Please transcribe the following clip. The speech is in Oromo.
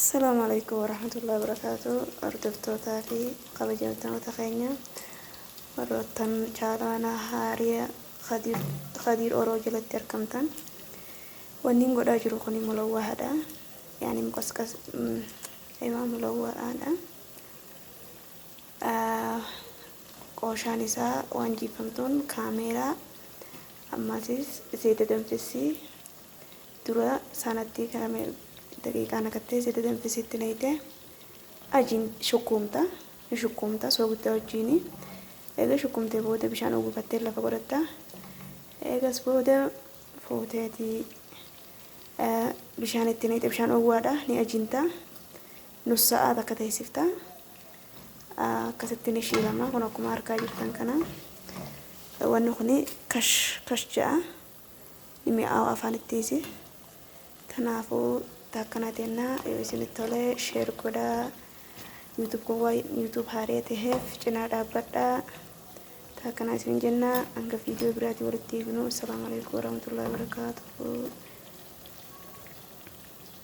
Assalaamu alaikum warahmatullahi wabarakaatu. Hordoftootaa fi kabajamtoota keenya warroottan chaalaana haariya Khadiir Khadiir Oroo jalatti argamtan. Wanni hin godhaa jiru kuni mulawwaadha. Yaani muqasqas imaa mulawwaadha. Qooshaan isaa waan jiiffamtuun kaameeraa ammasis zeeta danfisii dura sanatti daqiiqaa naqattee zeeta danfisiitti naqxee ajiin shukkuumta ni shukkuumta soogidda wajjiini. Eega shukkuumtee booda bishaan uwwifattee lafa godhatta. Eegas booda fuuteetii bishaan itti naqxee bishaan owwaadha ni ajiinta. Nus sa'aa takka teessifta. Akkasitti ni shiilama kun akkuma argaa jirtan kana. Wanni kun kash kash ja'a. Ni mi'aawa afaanittiis. Kanaafuu takkana tennaa yoo isinitti tole share godhaa. YouTube kun waan YouTube haaree taheef cinaa dhaabbadhaa. Takkana isin jenna hanga viidiyoo biraatii walitti deebinu. Assalaamu alaikum warahmatullahi wabarakatuh.